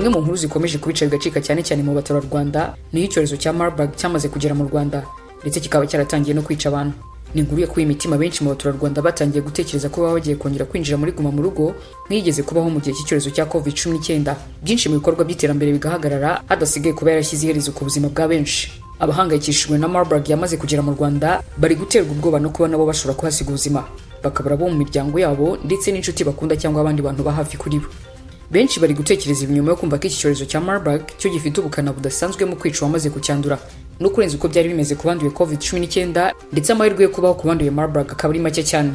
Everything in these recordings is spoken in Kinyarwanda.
Imwe mu nkuru zikomeje kubica bigacika cyane cyane mu baturarwanda ni icyorezo cya Marburg cyamaze kugera mu Rwanda, ndetse kikaba cyaratangiye no kwica abantu. Ni inkuru yakuye imitima benshi mu baturarwanda, batangiye gutekereza ko baba bagiye kongera kwinjira muri guma mu rugo nk'iyigeze kubaho mu gihe cy'icyorezo cya COVID-19, byinshi mu bikorwa by'iterambere bigahagarara, hadasigaye kuba yarashyize iherezo ku buzima bwa benshi. Abahangayikishijwe na Marburg yamaze kugera mu Rwanda bari guterwa ubwoba no kuba nabo bashobora kuhasiga ubuzima, bakabura abo mu miryango yabo ndetse n'inshuti bakunda cyangwa abandi bantu ba hafi kuri bo. Benshi bari gutekereza ibi nyuma yo kumva ko iki cyorezo cya Marburg cyo gifite ubukana budasanzwe mu kwica uwamaze kucyandura no kurenza uko byari bimeze ku banduye COVID-19, ndetse amahirwe yo kubaho ku banduye Marburg akaba ari make cyane.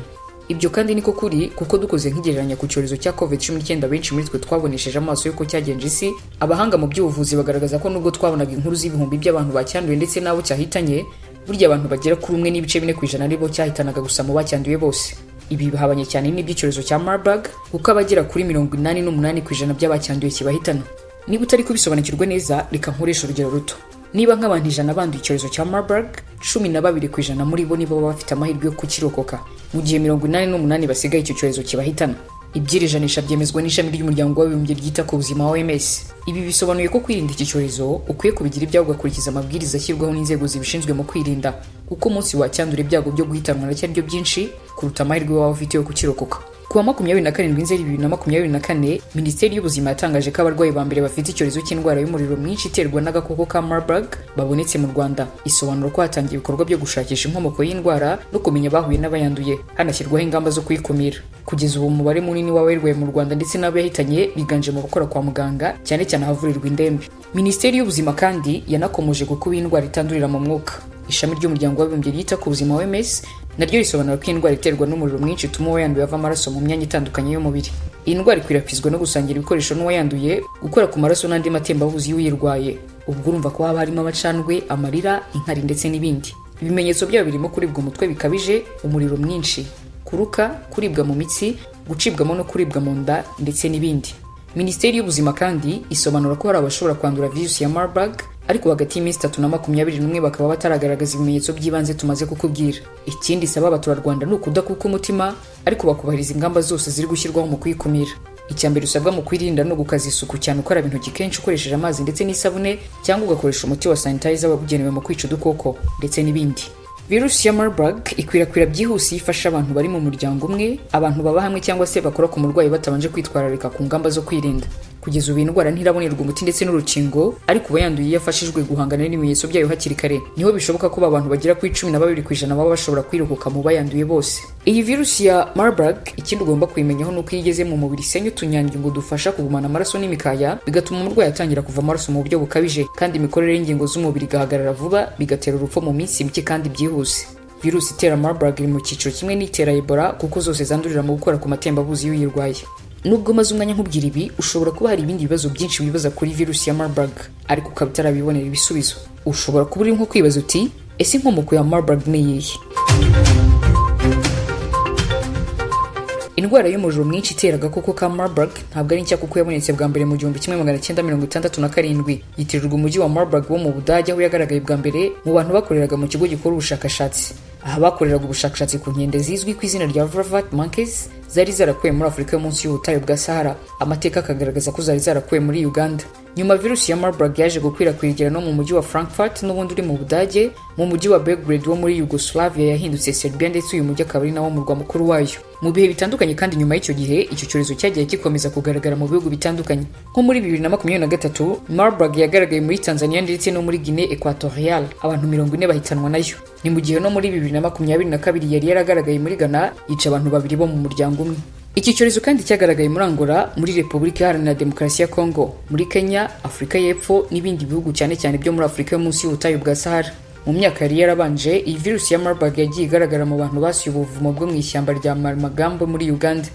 Ibyo kandi niko kuri, kuko dukoze nk'igereranya ku cyorezo cya COVID-19 benshi muri twe twabonesheje amaso y'uko cyagenje isi, abahanga mu by'ubuvuzi bagaragaza ko nubwo twabonaga inkuru z'ibihumbi by'abantu bacyanduye ndetse n'abo cyahitanye, burya abantu bagera kuri 1.4% aribo cyahitanaga gusa mu bacyanduye bose. Ibi bihabanye cyane n'iby'icyorezo cya Marburg, kuko abagera kuri 88% by'abacyanduye kibahitana. Niba utari kubisobanukirwa neza, reka nkoreshe urugero ruto. Niba nk'abantu 100 banduye icyorezo cya Marburg, 12% muri bo nibo baba bafite amahirwe yo kukirokoka, mu gihe 88 basigaye icyo cyorezo kibahitana. Iby'iri janisha byemezwa n'ishami ry'Umuryango w'Abibumbye ryita ku buzima, OMS. Ibi bisobanuye ko kwirinda iki cyorezo ukwiye kubigira ibyawe, ugakurikiza amabwiriza ashyirwaho n'inzego zibishinzwe mu kwirinda, kuko umunsi wacyandura ibyago byo guhitanwa nacyo ari byo byinshi kuruta amahirwe waba ufite yo kukirokoka. Ku wa 27 Nzeri 2024, Minisiteri y'Ubuzima yatangaje ko abarwayi ba mbere bafite icyorezo cy'indwara y'umuriro mwinshi iterwa n'agakoko ka Marburg babonetse mu Rwanda. Isobanura ko hatangiye ibikorwa byo gushakisha inkomoko y'indwara no kumenya abahuye n'abayanduye, hanashyirwaho ingamba zo kuyikumira. Kugeza ubu, umubare munini w'abayirwaye mu Rwanda ndetse n'abo yahitanye biganje mu bakora kwa muganga, cyane cyane ahavurirwa indembe. Minisiteri y'Ubuzima kandi yanakomoje ku kuba indwara itandurira mu mwuka. Ishami ry'Umuryango w'Abibumbye ryita ku buzima, OMS, naryo risobanura ko indwara iterwa n'umuriro mwinshi ituma uwayanduye ava amaraso mu myanya itandukanye y'umubiri. Iyi ndwara ikwirakwizwa no gusangira ibikoresho n'uwayanduye, gukora ku maraso n'andi matembabuzi y'uyirwaye. Ubwo urumva ko haba harimo amacandwe, amarira, inkari ndetse n'ibindi. Ibimenyetso byayo birimo kuribwa umutwe bikabije, umuriro mwinshi, kuruka, kuribwa mu mitsi, gucibwamo no kuribwa mu nda ndetse n'ibindi. Minisiteri y'Ubuzima kandi isobanura ko hari abashobora kwandura virusi ya Marburg, ariko hagati y'iminsi 3 na 21 bakaba bataragaragaza ibimenyetso by'ibanze tumaze kukubwira. Ikindi isaba abaturarwanda ni ukudakuka umutima, ariko bakubahiriza ingamba zose ziri gushyirwaho mu kuyikumira. Icya mbere usabwa mu kwirinda no gukaza isuku cyane, ukaraba intoki kenshi ukoresheje amazi ndetse n'isabune, cyangwa ugakoresha umuti wa sanitizer wabugenewe mu kwica udukoko ndetse n'ibindi. Virusi ya Marburg ikwirakwira byihuse iyo ifashe abantu bari mu muryango umwe, abantu baba hamwe cyangwa se bakora ku murwayi batabanje kwitwararika ku ngamba zo kwirinda. Kugeza ubu iyi ndwara ntirabonerwa umuti ndetse n'urukingo, ariko uwayanduye iyo afashijwe guhangana n'ibimenyetso byayo hakiri kare, niho bishoboka ko abantu bagera kuri 12% baba bashobora kwirokoka mu bayanduye bose. Iyi virusi ya Marburg, ikindi ugomba kuyimenyaho ni uko iyo igeze mu mubiri isenya utunyangingo dufasha kugumana amaraso n'imikaya, bigatuma umurwayi atangira kuva amaraso mu buryo bukabije, kandi imikorere y'ingingo z'umubiri igahagarara vuba, bigatera urupfu mu minsi mike kandi byihuse. Virusi itera Marburg iri mu cyiciro kimwe n'itera Ebola, kuko zose zandurira mu gukora ku matembabuzi y'uyirwaye. Nubwo maze umwanya nkubwira ibi, ushobora kuba hari ibindi bibazo byinshi wibaza kuri virusi ya Marburg, ariko ukaba utarabibonera ibisubizo. Ushobora kuba uri nko kwibaza uti: "Ese inkomoko ya Marburg ni iyihe?" Indwara y'umuriro mwinshi itera agakoko ka Marburg ntabwo ari nshya, kuko yabonetse bwa mbere mu 1967, yitirirwa umujyi wa Marburg wo mu Budage, aho yagaragaye bwa mbere mu bantu bakoreraga mu kigo gikora ubushakashatsi. Aha bakoreraga ubushakashatsi ku nkende zizwi ku izina rya Vervet monkeys zari zarakuwe muri Afurika yo munsi y'ubutayu bwa Sahara, amateka akagaragaza ko zari zarakuwe muri Uganda. Nyuma virusi ya Marburg yaje gukwirakwira igera no mu mujyi wa Frankfurt n'ubundi uri mu Budage, mu mujyi wa Belgrade wo muri Yugoslavia yahindutse Serbia, ndetse uyu mujyi akaba ari nawo murwa mukuru wayo. Mu bihe bitandukanye kandi nyuma y'icyo gihe, icyo cyorezo cyagiye gikomeza kugaragara mu bihugu bitandukanye. Nko muri 2023, Marburg yagaragaye muri Tanzania ndetse no muri Guinée Equatoriale, abantu 40 bahitanwa nayo. Ni mu gihe no muri 2022 yari yaragaragaye muri Ghana, yica abantu babiri bo mu muryango umwe. Iki cyorezo kandi cyagaragaye muri Angola, muri Repubulika Iharanira Demokarasi ya Congo, muri Kenya, Afurika y'Epfo n'ibindi bihugu, cyane cyane byo muri Afurika yo munsi y'ubutayu bwa Sahara. Mu myaka yari yarabanje, iyi virusi ya Marburg yagiye igaragara mu bantu basuye ubuvumo bwo mu ishyamba rya Maramagambo muri Uganda.